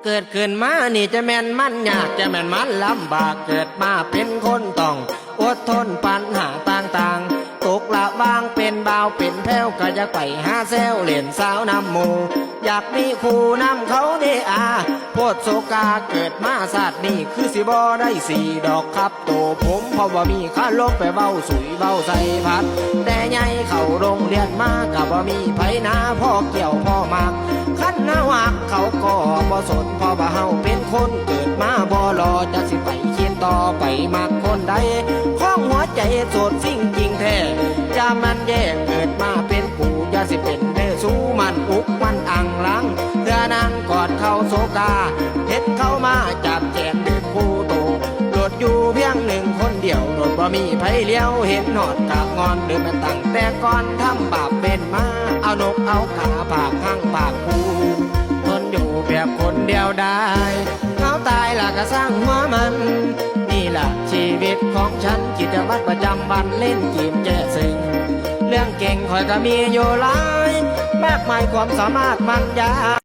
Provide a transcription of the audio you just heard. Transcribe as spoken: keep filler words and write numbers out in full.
เกิดขึ้นมานี่จะแม่นมันยาก จะแม่นมันลำบาก เกิดมาเป็นคนต้องอดทนปัญหาต่างๆ ตกละวางเป็นบ่าวเป็นแพ้ว ก็อยากไปหาแซวเล่นสาวน้ำหมู่ อยากมีคู่น้ำเขาเด้อา โพดโศกาเกิดมาชาตินี้ คือสิบ่ได้สีดอกครับ โตผมเพราะว่ามีค่าลงไปเว้าสุยเว้าใส่พัด แต่ใหญ่เข้าโรงเรียนมาก็บ่มีไผนาพ่อเกี่ยวพ่อหมาก คันเฮาหักเขาก็บ่สน เพราะว่าเฮาเป็นคนเกิดมาบ่หล่อ จะสิไปคิดต่อไปมักคนใด ของหัวใจโสดสิ่งจริงแท้ จะมันแย่เกิดมาเป็นกู อย่าสิเป็นเด้อสูมันอุกมันอังลัง เพื่อนางกอดเขาโศกา เห็นเขามาจับแขนเดินคู่โต โลดอยู่เพียงหนึ่งคนเดียว โลดบ่มีไผเลี้ยว เห็นหอดกะงอน เดินมาตั้งแต่ก่อน ทำบาปเป็นมา เอานกเอาขาผากหั่งผากคู่ ทนอยู่แบบคนเดียวได้ เขาตายละก็สร้างหัวมัน นี่ละชีวิตของฉัน กิจวัตรประจำวันเล่นเกมแก้เซ็ง เรื่องเก่งคอยก็มีอยู่หลาย มากมายความสามารถมันยา